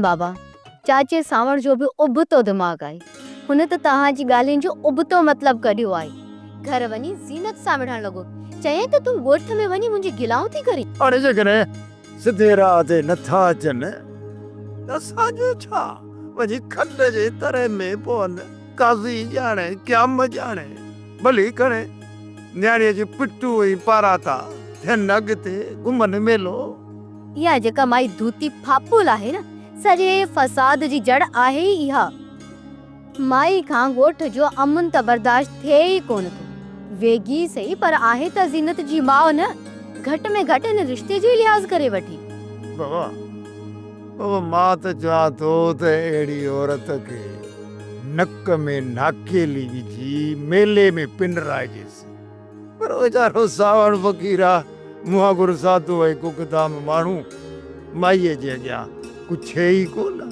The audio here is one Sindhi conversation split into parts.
بابا، چاچي سانوڻ جو به ابتو دماغ آهي. هن ته توهان جي ڳالهين جو ابتو مطلب ڪڍيو آهي. گهر وڃي زينت سان وڙهڻ لڳو. چيائين ته تون ڳوٺ ۾ وڃي منهنجي گلائون ٿي ڪرين. هاڻي جيڪڏهن سڌي راهه تي نه ٿا اچن ته اسان جو ڇا؟ وڃي کڏ جي تري ۾ پون. قاضي ڄاڻي، قيام ڄاڻي. ڀلي کڻي نياڻيء جي پٽو ۽ پاراتا ٿين اڳتي گهمن ميلو. اها جيڪا مائي ڌوتي ڦاپول آهي نه، سڄي فساد جي جڙ آهي ئي اها. مائي کان ڳوٺ جو امن ته برداشت ٿئي ئي ڪونه ٿو. ويڳي سهي پر آهي ته زينت جي ماء نه، گهٽ ۾ گهٽ هن رشتي جو ئي لحاظ ڪري وٺي. بابا، بابا مان ته چوان ٿو ته اهڙي عورت کي نڪ ۾ ناڪيلي وجهي ميلي ۾ پنرائجيس. پر ويچارو سانوڻ فقير آ، مون وانگر سادو ۽ گگدام ماڻهو مائيء جي اڳيان ڪڇي ئي ڪونه.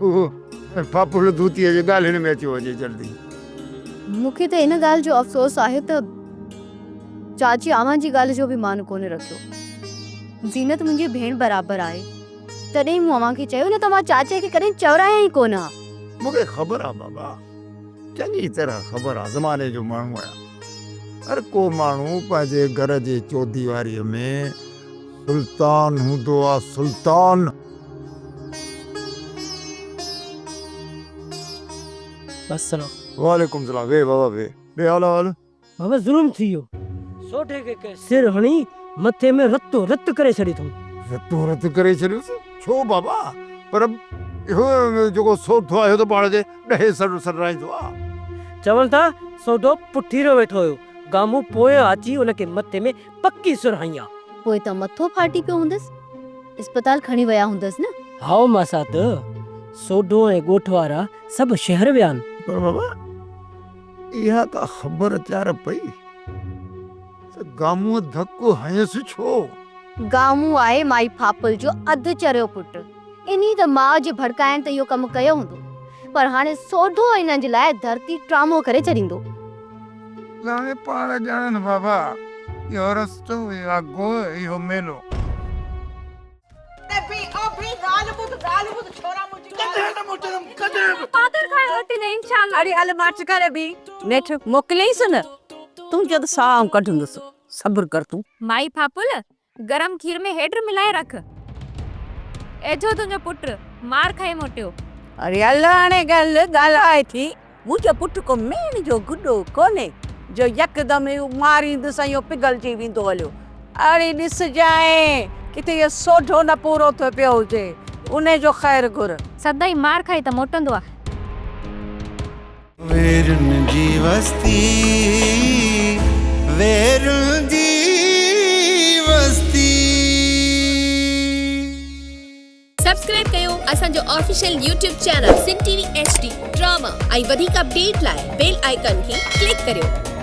هو ڦاپل ڌوتيء جي ڳالهين ۾ اچيو وڃي جلدي. مون کي ته ان ڳالهه جو افسوس آهي ته چاچي اوهان جي ڳالهه جو به مان ڪونه رکيو. زينت منهنجي ڀيڻ برابر آهي. تڏهن مون اوهان کي چيو نه ته مان چاچي کي ڪڏهن چورايان ئي ڪونه ها. مون کي خبر آ بابا. چڱي طرح خبر آ، زماني جو ماڻهو آهيان. هر ڪو ماڻهو پنهنجي گهر جي چوديواريء ۾ سلطان هوندو آ، سلطان. السلام. وعليڪم السلام، ويهه بابا ويهه، ڏي حال احوال. بابا ظلم ٿي ويو. سوڍي کي ڪنهن سر هڻي مٿي ۾ رتو رت ڪري ڇڏيو اٿئون. رتو رت ڪري ڇڏيوس؟ ڇو بابا؟ پر اهو جيڪو سوڍو آهي اهو ته پاڻ کي ڏهي سر سڏرائيندو آ. چون ٿا سوڍو پٺيرو ويٺو هيو. گامون پويان اچي ان کي مٿي ۾ پڪي سر هنئي آ. پوء ته مٿو ڦاٽي پيو هوندس. اسپتال کڻي ويا هوندس نه؟ هائو ماسات، سوڍو ۽ ڳوٺ وارا سڀ شهر ويا آهن. پر بابا اها ڪا خبر چار پئي ته گامونء ڌڪ هنيس ڇو؟ گامون آهي مائي ڦاپل جو اڌ چريو پٽ. انهي ته ماء جي ڀڙڪائڻ تي اهو ڪم ڪيو هوندو. پر هاڻي سوڍو انهن جي لاء ڌرتي ٽرامو ڪري ڇڏيندو. هاڻي پاڻ ڄاڻن بابا، اهو رستو، اها گوء، اهو ميلو. اڙي هل ماٺ ڪري بيهه، نيٺ موڪليئينس نه، تنهنجو ته ساهه آئون ڪڍندس، صبر ڪر تون. مائي ڦاپل، گرم کير ۾ هيڊ ملائي رک. اجهو تنهنجو پٽ مار کائي موٽيو. اڙي هل هاڻي ڳالهه ڳالهائي ٿي، منهنجو پٽ ڪو ميڻ جو گڏو ڪونهي جو يڪدم اهو ماريندس ۽ اهو پگهلجي ويندو هليو. اڙي ڏسجانء ڪٿي اهو سوڍو نه پورو ٿيو پيو هجي، انهي جو خير گهر. سدائين مار کائي ته موٽندو آ. ويرن جي وستي، ويرن جي وستي. سبسڪرائب ڪيو اسان جو official YouTube channel Sindh T V H D drama ۽ وڌيڪ اپڊيٽ لاء بيل آئيڪان کي ڪلڪ ڪريو.